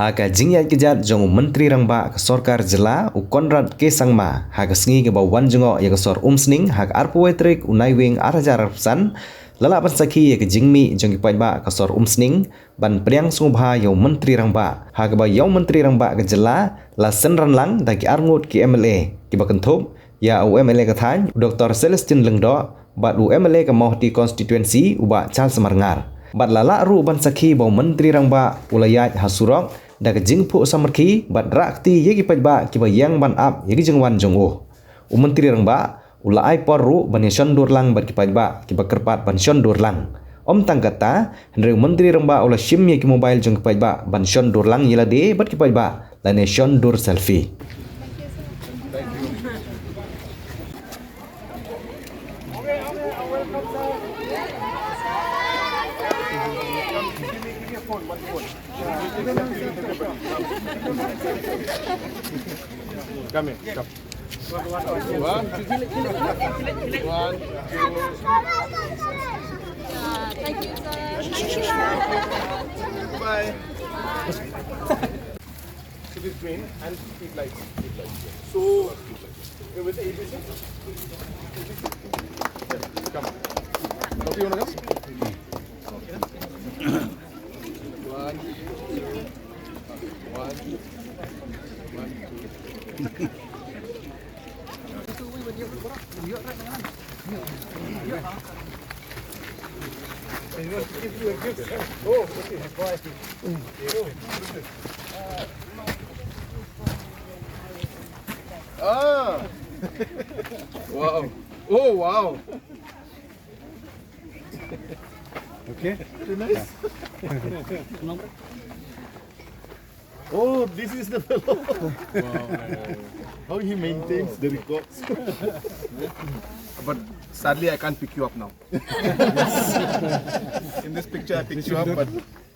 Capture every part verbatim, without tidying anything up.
Ha ka jingïaid kjat jong u Myntri Rangbah ka Sorkar Jylla u Conrad K Sangma ha ka sngi kaba wan jngoh ïa ka sor Umsning ha ka arphew wei tarik u Naiwieng ar hajar arphew san, la lah ban sakhi ïa ka jingmih jong ki paidbah ka sor Umsning ban pdiang sngewbha ïa u Myntri Rangbah, ha kaba ïa u Myntri Rangbah ka Jylla la synran lang da ki arngut ki M L A kiba kynthup ïa u M L A ka thaiñ u Doktor Celestine Lyngdoh bad u M L A ka Mawhati Constituency u Bah Charles Marngar. Bad la lah ruh ban sakhi ba u Myntri Rangbah u la ïaid ha surok da ka jingphuh samrkhie bad rah kti ïa ki paidbah kiba ïeng ban ap ïa ki jingwan jong u. U Myntri Rangbah u la ai por ruh ban ïashon dur lang bad ki paidbah kiba kyrpad ban shon dur lang. Ym tang katta, hynrei u Myntri Rangbah u la shim ïa ki mobile jong ki paidbah ban shon dur lang ïa lade bad ki paidbah lane shon dur selfie. Come here, come. One, one, two. Bye. It is green and it lights. It lights. So, with A B C. Come. Okay, you wanna come? One, two, one, one, two. Oh, okay. Ah. Wow. Oh, wow. Okay. Very nice. Oh, this is the fellow. Wow. How he maintains the records. But sadly, I can't pick you up now. In this picture, I picked you up, but,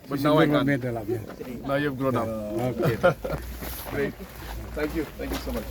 but now I can't. Now you've grown up. Okay. Great. Thank you. Thank you so much.